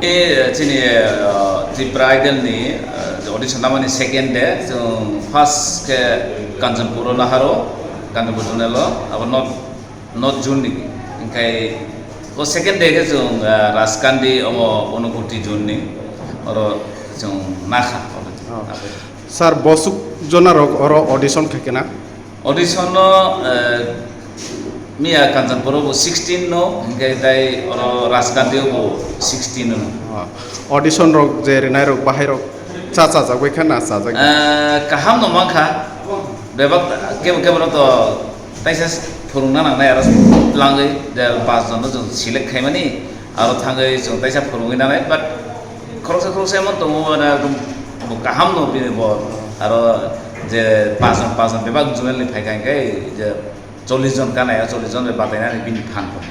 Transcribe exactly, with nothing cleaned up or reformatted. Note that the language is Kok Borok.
E, chini, eh, Tripura Idol ni, eh, audition namani second day, chwng first khe Kanchanpur o naharo, Kanchanpur zonal o, abo North, North zone ni, hingkhai o second day khe chwng, eh, Rajkandi omo Unakoti zone ni, oro chwng nakha. Oh. Sir, bosuk jona rok oro audition khaikhe na? Audition no, eh, miya Kanchanpur o bo sixteen no, hingkhai tai oro Rajkandi o bo sixteen no. Ah, audition rok je rinai rok bahai rok cha cha jak bai kha na cha jak? Eh, kaham no mankha, bebak kebo kebo no to taisa phurung na nangnai aro langwi je pas jon no chwng select khaimani aro thangwi chwng taisa phurungwi nanai, but khoroksa khoroksa emon tongo, mane bo kaham no bini bo aro je pas jon pas jon bebak zonal ni phaikha hingkhai je chollish jon kanai, chollish jon bai batainani bini phan tong.